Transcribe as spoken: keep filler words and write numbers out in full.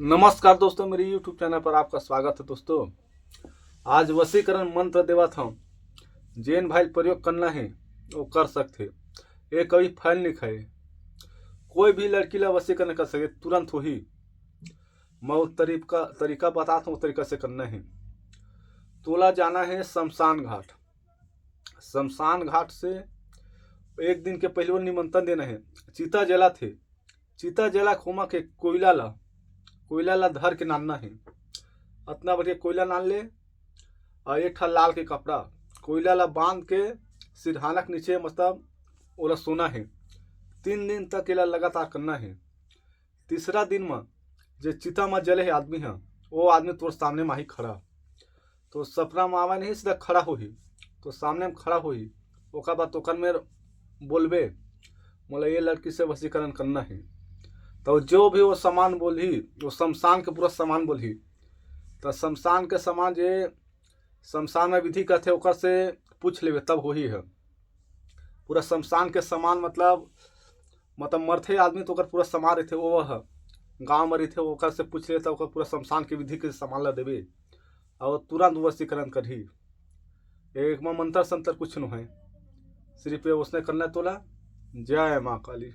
नमस्कार दोस्तों, मेरे YouTube चैनल पर आपका स्वागत है। दोस्तों, आज वशीकरण मंत्र देवत हूँ। जेन भाई प्रयोग करना है, वो कर सकते। ये कभी फैल नहीं खाए। कोई भी लड़की ला वशीकरण कर सके, तुरंत होही। मैं वो तरीका तरीका बताता हूँ, तरीका से करना है। तोला जाना है शमशान घाट। शमशान घाट से एक दिन के पहले वो निमंत्रण देना है। चिता जला थे, चिता जला खोमा के कोयला ला, कोयला ला धर के नानना है। अतना बढ़िया कोयला नान ले, और एक ठा लाल के कपड़ा, कोयला ला बांध के सिरहाना के नीचे, मतलब ओला सोना है। तीन दिन तक एला लगातार करना है। तीसरा दिन म जे चिता म जले हे आदमी ह, वो आदमी तोर सामने म आही खड़ा। तो सपना म आवे नहीं, सीधा खड़ा होही, तो सामने म खड़ा होही। ओकर बाद ओकर में बोलबे, "मोला ये लड़की से वशीकरण करना है।" तो जो भी वो सामान बोलही, वो शमशान के पूरा सामान बोलही। तो शमशान के सामान जे शमशान में विधि करथे, ओकर से पूछ लेबे, तब होही है। पूरा शमशान के सामान, मतलब मतलब मरथे आदमी तो ओकर पूरा सामान रहिथे, वो ह गाँव में रहिथे, ओकर से पूछ लेता, ओकर पूरा शमशान के विधि के सामान ला देबे, और तुरंत वशीकरण करही। एक में मंत्र संतर कुछ नो है, सिर्फ ये उसने करना है तोला। जय माँ काली।